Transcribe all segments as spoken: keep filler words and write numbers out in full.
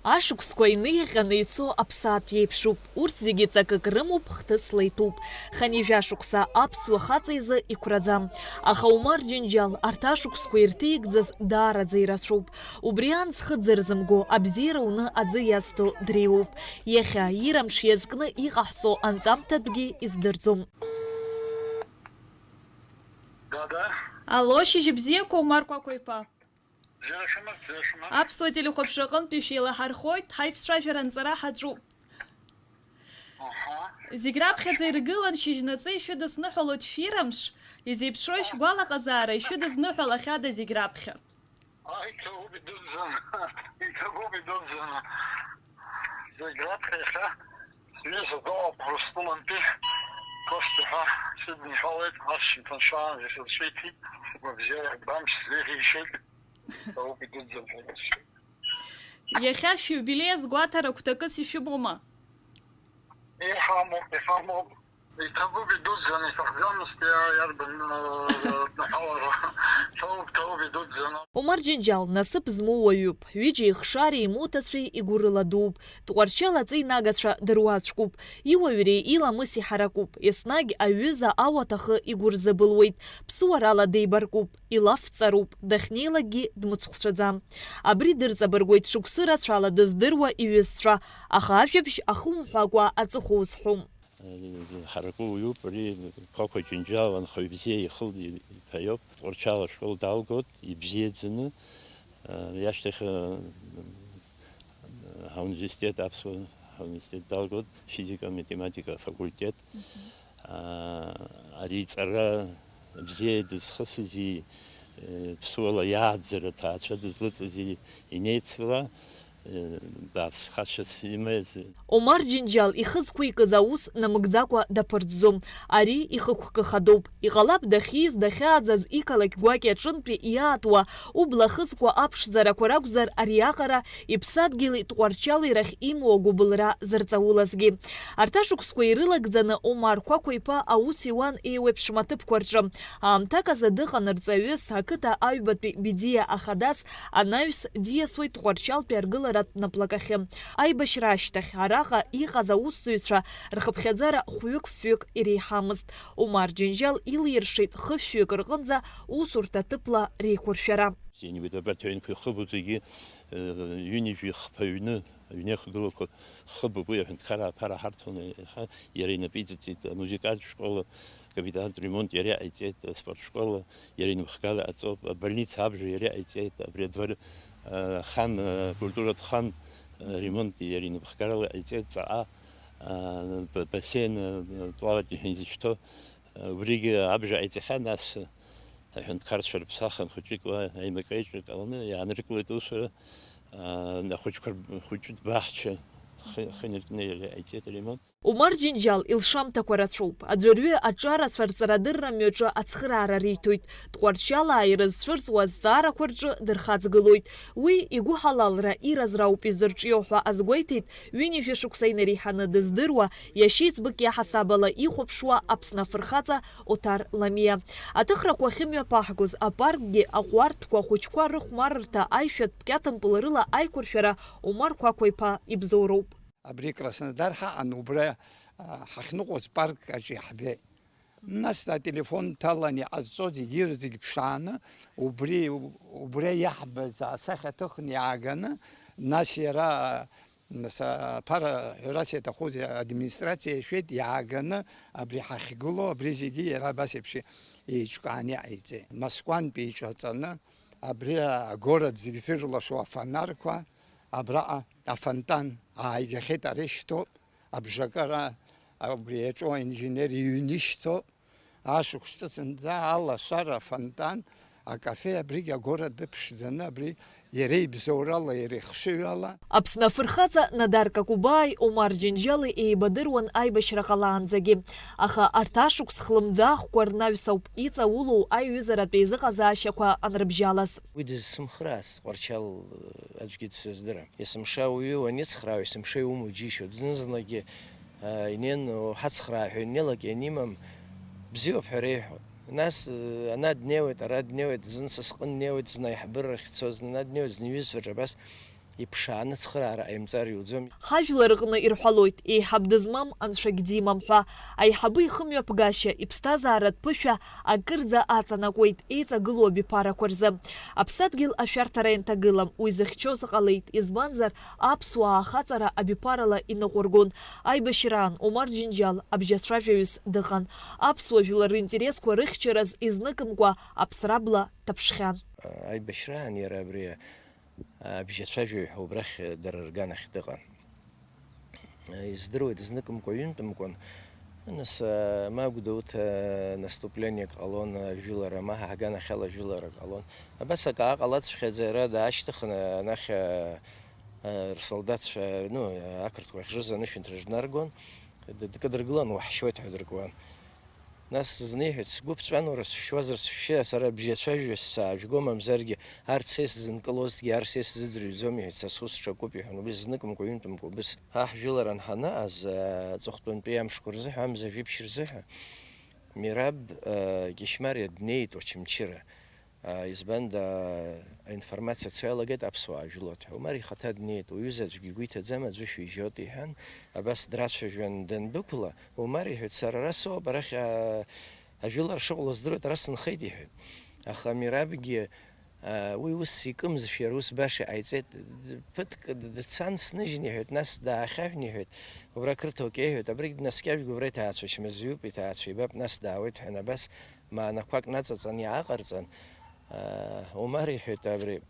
Ашықәсқәа иныиҟьаны ицо аԥсаатә иеиԥшуп. Урҭ зегьы ҵакык рымоуп, хҭысла иҭәуп. Хынҩажәа шықәса аԥсуа хаҵа изы иқәраӡам. Аха Умар Џьынџьал арҭ ашықәсқәа ирҭеигӡаз даараӡа ирацәоуп. Убри аан зхы дзырзымго, абзиара уны аӡы иазҭо дреиуоуп. Иахьа, ир амш иазкны иҟаҳҵо анҵамҭатәгьы издырӡом. Да, да. Алло, шьыжьбзиақәа, Умар Қәақәа-иԥа. Бзиара шәымаз, бзиара шәымаз. Аԥсуа телехәаԥшра аҟынтәи шәеилаҳархоит, ҳаиҿцәажәара анҵара ҳаҿуп. Аҳа. Зегь раԥхьаӡа иргылан шьыжьнаҵы ишәыдысныҳәалоит шәирамш, изеиԥшрои шәгәалаҟазаара ишәыдысныҳәалахьада зегь раԥхьа? Аи, иҭабуп идуӡӡаны, иҭабуп идуӡӡаны. Зегь раԥхьа иахьа сҩыза Доуап Урыстәылантәи Костиа ҳәа сыдныҳәалеит, ашьжьымҭан шаанӡа сырцәеиҭеит, сгәабзиара бамч сзеиӷьеишьеит. Ауп идуӡӡан ҳәа. Иахьа шәиубилеи азгәаҭара гәҭакыс ишәымоума? Иҳамоуп, иҳамоуп. Иҭабуп идуӡӡан, иҭахӡамызт иа-, иарбан, э, днаҳалара. Ҭоуп, ҭоуп идуӡӡан. Омар Џьынџьал насыԥ змоу уаҩуп. Ҩыџьа ихшареи имоҭацәеи игәырыла дууп. Тҟәарчал аҵеинагацәа дыруаӡәкуп. Иуаҩреи иламыси ҳаракуп. Еснагь аҩыза ауаҭахы игәырзыбылуеит. Ԥсуарала деибаркуп. Илафҵароуп, дахьнеилакгьы дмыцхәцәаӡам. Абри дырҵабыргуеит шықәсы рацәала дыздыруа иҩызцәа, аха ажәабжь ахумҳәакәа аҵыхәа узҳәом. Ҳаракы уаҩуп, ари Қәақәа Џьынџьал анхаҩ бзиа ихылд иԥа иоуп, Тҟәарчал ашкол далгоит, ибзиаӡаны, иашьҭахь, ҳауниверситет, аԥсуа ҳауниверситет далгоит, физика-математика афакультет. Ари иҵара бзиа дызхысызи, ԥсуала иааӡара аҭаацәа дызлыҵызи инеицла, бааԥс хашьас имази. Омар Џьынџьал ихы зқәикыз аус намыгӡакәа даԥырҵӡом. Ари ихықәкы хадоуп. Иҟалап дахьиз, дахьааӡаз иқалақь гәакьа аҿынтәи иаатуа убла хызкуа аԥшӡарақәа ракәзар, ариаҟара иԥсадгьыли Тҟәарчали рахь имоу агәыбылра зырҵаулазгьы. Арҭ ашықәсқәа ирылагӡаны Омар Қәақәа-иԥа аус иуан еиуеиԥшым аҭыԥқәа рҿы. Аамҭак азы дыҟан рҵаҩыс, ақыҭа аҩбатәи Бедиа ахадас анаҩс диасуеит Тҟәарчалтәи аргыларатә наплакахьы. Аибашьра ашьҭахь араҟа иҟаз аусзуҩцәа рхыԥхьаӡара хәҩык-фҩык иреиҳамызт. Омар Џьынџьал илиршеит хышәҩык рҟынӡа усурҭа ҭыԥла реиқәыршәара. Иануеит абарҭ аҩнқәа ихыбуп зегьы, э, ҩынҩажәи хԥа ҩны, аҩны ахгылақәа хыбуп, уи аҳәынҭқарра аԥара ҳарҭон, иаха иара инапы иҵыҵит, амузыкантә школа, акапиталтә ремонт иара иҟаиҵеит, аспорт школа иара инапхгала иҟаҵоуп, абольница абжа иара иҟаиҵеит, абри адвор, э, ахан, э, акультуратә хан, э, ремонт иара инапхгарала иҟаиҵеит, ҵаҟа, э, ба-, бассейн, э, плавательный ҳәа изышьҭоу, э, убригьы абжа ҟаиҵахьан, нас, э, Аҳәынҭқарцәа рыԥсахын хәыҷык уа аимакеиҿак ҟаланы иааныркылеит аусура, аа, ахәыҷқәа рб-, хәыҷытә баҳча хы-, хы инаркны иара иҟаиҵеит аремонт. Умар Џьынџьал илшамҭақәа рацәоуп. Аӡәырҩы аҿарацәа рҵарадырра мҩаҿы ацхыраара риҭоит. Тҟәарчалаа ирызцәырҵуа азҵаарақәа рҿы дырхаҵгылоит. Уи игәыҳалалра иразра ауп изырҿио ҳәа азгәеиҭеит ҩынҩажәа шықәса инареиҳаны дыздыруа, иашьеиҵбык иаҳасабала ихәаԥшуа Аԥсны афырхаҵа Оҭар Ламиа. Аҭыхрақәа ахьымҩаԥаҳгоз апаркгьы аҟәарҭқәа ахәыҷқәа рыхәмарырҭа аишәатә кьаҭампыл рыла аиқәыршәара Омар Қәақәа-иԥа ибзоуроуп. Абри Краснодар ҳаҟан, убра, а, ҳахьныҟәоз парк аҿы иаҳбеит. Нас ателефон ҭалан иҟазҵо зегьы ирзегь ԥшааны, убри, убра иаҳбаз асахьа ҭыхны иааганы, нас иара, Нас аԥара ҳәарас иаҭахузеи, администрациа иашәеит, иааганы абри ҳахьгылоу, абри зегьы иара абас еиԥш еиҿкааны иҟаиҵеит. Москвантәи иҿаҵаны, абри агород зегь зырлашо афонарқәа, абраҟа афонтан ааигахьеит, ара ишьҭоуп, абжакара, абри иаҿу аинженер иҩны ишьҭоуп. Ашықәс ҿыц зынӡа алашара, афонтан, акафе, абригь агәара дыԥшӡаны, абри иара ибзоурала, иара ихшыҩала. Аԥсны афырхаҵа Надар Какубааи Омар Џьынџьали еибадыруан аибашьра ҟалаанӡагьы. Аха арҭ ашықәс хлымӡаахқәа рнаҩс ауп иҵаулоу аиҩызаратә еизыҟазаашьақәа анрыбжьалаз. Уи дызсымхраацт Тҟәарчал аӡәгьы дсыздырам. Есымша ауаҩы уаницхраау, есымша иумоу џьишьоит. Зны-зынлагьы, а, инеин, о, ҳацхраа ҳәа инеилак ианимам, бзиоуп ҳәа реиҳәон. Нас, э, ана днеиуеит, ара днеиуеит, зны са сҟны днеиуеит, зны аиҳабыра ахь дцоит, зны ана днеиуеит, зны иҩызцәа рҿы абас Иԥшааны ацхыраара ҟаимҵар иуӡом. Ҳажәлар рҟны ирҳәалоит, еиҳаб дызмам, анцәагь димам ҳәа. Аиҳабы ихымҩаԥгашьа, иԥсҭазааратә ԥышәа акырӡа аҵанакуеит еиҵагылоу абиԥарақәа рзы. Аԥсадгьыл ашәарҭара ианҭагылам, уи зыхьчоз ҟалеит, избанзар, аԥсуаа ахаҵара абиԥарала иныҟәыргон. Аибашьраан Омар Џьынџьал абжьацәажәаҩыс дыҟан. Аԥсуа жәлар ринтересқәа рыхьчараз изныкымкәа аԥсра абла ҭаԥшхьан. Аибашьраан иара абри абжьацәажәаҩ ҳәа убрахь дара рганахь дыҟан. Издыруеит, зныкымкәа ҩынтәымкәан, нас, ма Гәдоуҭа наступлениак ҟалон, жәылара, ма ҳаганахьала жәыларак ҟалон. Абас акы ааҟалацыԥхьаӡа иара даашьҭыхны анахь, рсолдатцәа, ну, ақырҭқәа ахьжыз анышәынҭраҿ днаргон, дкыдыргылан, уаҳшьуеит ҳәа дыркуан. Нас зны иҳәеит, сгәы ԥҵәан, уара сшәшьуазар сшәшьы, сара абжьацәажәаҩыс саажәго, мамзаргьы арҭ са исзынкылозҭгьы, арҭ са исзыӡырҩӡом, иҳәеит, са сус ҽакуп, иҳәан, убыс зныкымкәа, ҩынтәымкәа убыс. Ҳа ҳжәылара анҳанаҟаз, аҵыхәтәантәи амшқәа рзы ҳәа, амза жәиԥшь рзы ҳәа, Мераб, Кьышьмариа днеит Очамчыра. Избанда, аинформациа цо иалагеит аԥсуаа жәлоит ҳәа. Омар ихаҭа днеит, уҩыза аӡәгьы игәы иҭаӡам, аӡәы шәижьоит иҳәан, абас драцәажәан дандәықәла, Омар иҳәеит, сара ара соуп, арахь ажәылара шыҟало здыруеит, ара сынхеит иҳәеит. Аха Мерабгьы уи ус икымзшәа, иара ус баша иҟаиҵеит, ԥыҭк дцан сныжьны иҳәеит, нас даахьаҳәны иҳәеит, убра ақырҭуа кеиҳәеит, абригь днаскьажәга убра иҭаацәа чмазаҩуп, иҭаацәа ибап, нас даауеит ҳәа, абас маанақәак наҵаҵаны иааҟарҵан, Омар иҳәеит, абри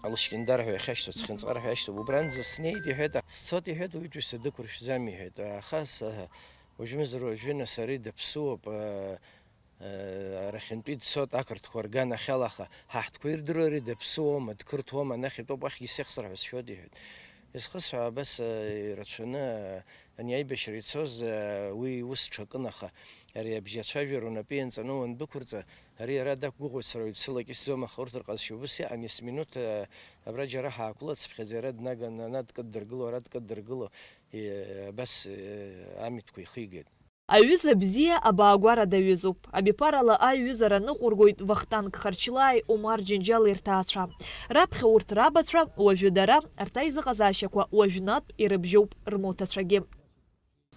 Алышькьындар ҳәа иахьашьҭоу, Цхинҵар ҳәа иашьҭоу, убранӡа снеит иҳәеит, сцот иҳәеит, уаҩытәыҩса дықәыршәӡам иҳәеит, аха уажәымзар уажәы нас ари даԥсуоуп, арахьынтәи дцот ақырҭқәа рганахьала, аха ҳа ҳтәқәа ирдыруа ари даԥсуоума, дқырҭуоума, анахь итәоуп, уахьгьы сеихсыр ҳәа сшәоит иҳәеит. Изхысҳәаау абас ирацәаны, ани аибашьра ицоз, уи ус ҽакын, аха ари абжьацәажәара унапы ианҵаны уандәықәырҵа, ари ара дақәгәыӷуеит, сара уаҩԥсыла акы исӡом, аха урҭ рҟазшьа убыс иҟан, есминуҭ абра џьара ҳаақәлацыԥхьаӡа иара днаган, ана дкыддыргыло, ара дкыддыргыло, абас амитәқәа ихигеит. Аҩыза бзиа абаагәара даҩызоуп. Абиԥарала аиҩызара ныҟәыргоит Вахтанг Харчлааи Омар Џьынџьали рҭаацәа. Раԥхьа урҭ рабацәа, уажәы дара, арҭ аизыҟазаашьақәа уажәнатә ирыбжьоуп рмоҭацәагьы.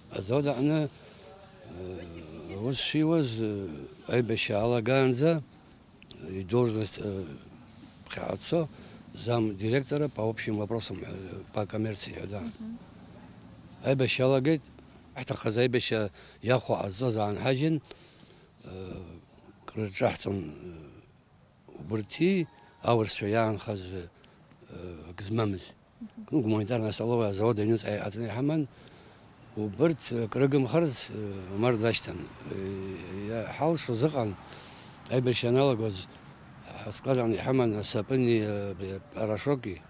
Азауад аҟны аус шиуаз, аибашьра алагаанӡа идолжность ԥхьаҟа дцо, зам директора по общим вопросам, по коммерции ҳәа даан. Аибашьра иалагеит, иаҳҭаххаз аибашьра иахәо ҟазҵоз аанҳажьын, крырҿаҳҵон убырҭи аурысцәа иаанхаз ак змамыз. Гуманитарная столовая азауад аҩныҵҟа иҟаҵаны иҳаман. Убырҭ крыгымхарц Омар дашьҭан. Иҳалшоз ыҟан, аибашьра аналагоз ҳасклад аҟны иҳаман асапыни абри апорошоки,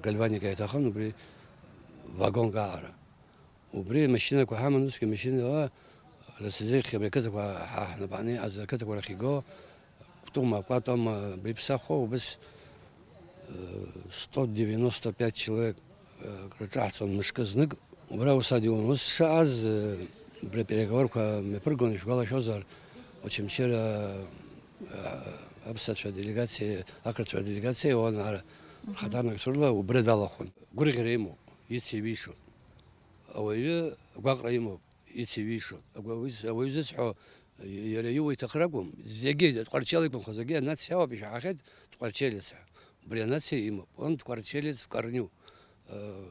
гальваника иаҭахын, убри вагонк аҟара. Убри амашьынақәа ҳаман, усгьы амашьынала Расазеихьи абри ақыҭақәа ҳа ҳнапаҟны иҟаз ақыҭақәа рахь иго, Кәтома, Кәатома, абри ԥсахуа убыс сто девяносто пять человек рҿаҳҵон мышкы знык. Убра аус адиулон. Ус шыҟаз, абри апереговорқәа мҩаԥыргон, ишәгәалашәозар, Очамчыра аԥсацәа делегациа, ақырҭцәа делегациа иауан ара, рхаҭарнакцәа рыла убра далахәын. Гәырӷьара имоуп, ицеиҩишоит. Ауаҩы агәаҟра имоуп, ицеиҩишоит. Агәы-, ауаҩы зысҳәо, иара иуа иҭахыр акәым, зегьы, Тҟәарчел иқәынхо зегьы анациа ауп ишәаҳахьеит, тҟәарчелец ҳәа. Убри анациа имоуп. Он тҟәарчелец в корню. Э,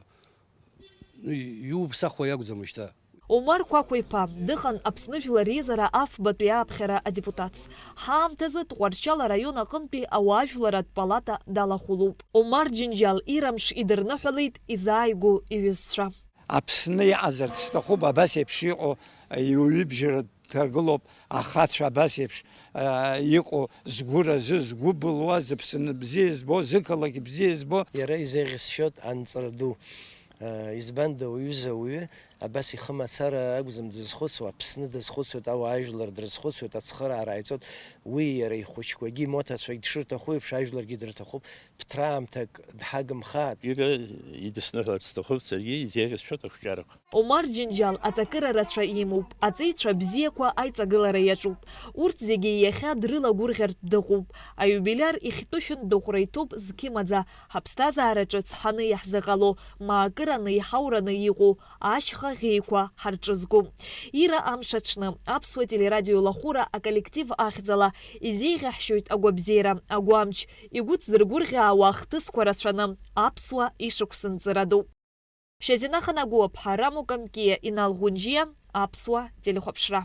ну, иуԥсахуа иакәӡам шьҭа. Омар Қәақәа-иԥа дыҟан Аԥсны Жәлар Реизара афбатәи ааԥхьара адепутатс. Ҳаамҭазы Тҟәарчал араион аҟынтәи ауаажәларратә палата далахәылоуп. Омар Џьынџьал ирамш идырныҳәалеит изааигәоу иҩызцәа. Аԥсны иҟазарц сҭахуп абас еиԥш иҟоу, иуаҩыбжара дҭагылоуп, ахацәа абас еиԥш, а, иҟоу, згәы разы, згәы былуа, зыԥсы бзиа збо, зықалақь бзиа збо. Иара изеиӷьысшьоит анҵра ду. А, избанда, уҩыза уаҩы Абас ихы мацара акәӡам дызхәыцуа, Аԥсны дазхәыцуеит, ауаажәлар дрызхәыцуеит, ацхыраара ааиҵоит. Уи иара ихәыҷқәагьы, имоҭацәагь дшырҭаху еиԥш, ажәларгьы дырҭахуп. Ԥыҭраамҭак дҳагымхааит. Иара идысныҳәаларц сҭахуп саргьы изеиӷьасшьоит ақәҿиарақәа. Омар Џьынџьал аҵакыра рацәа имоуп, аҵеицәа бзиақәа аиҵагылара иаҿуп. Урҭ зегьы иахьа дрылагәырӷьартә дыҟоуп. Аиубилиар ихьтәы шәындыҟәра иҭоуп зқьымаӡа, ҳаԥсҭазаараҿы цҳаны иаҳзыҟало, маакыраны иҳаураны иҟоу ашьха ӷьеҩқәа ҳарҿызго. Ира амш аҽны, аԥсуа телерадио лахәыра аколлектив ахьӡала изеиӷьаҳшьоит агәабзиара, агәамч, игәы ҭзыргәырӷьаауа ахҭысқәа рацәаны аԥсуа ишықәсынҵыра ду. Шьазина Ханагәыаԥҳа, Рамо Камкиа, Инал Ӷәынџьиа, аԥсуа телехәаԥшра.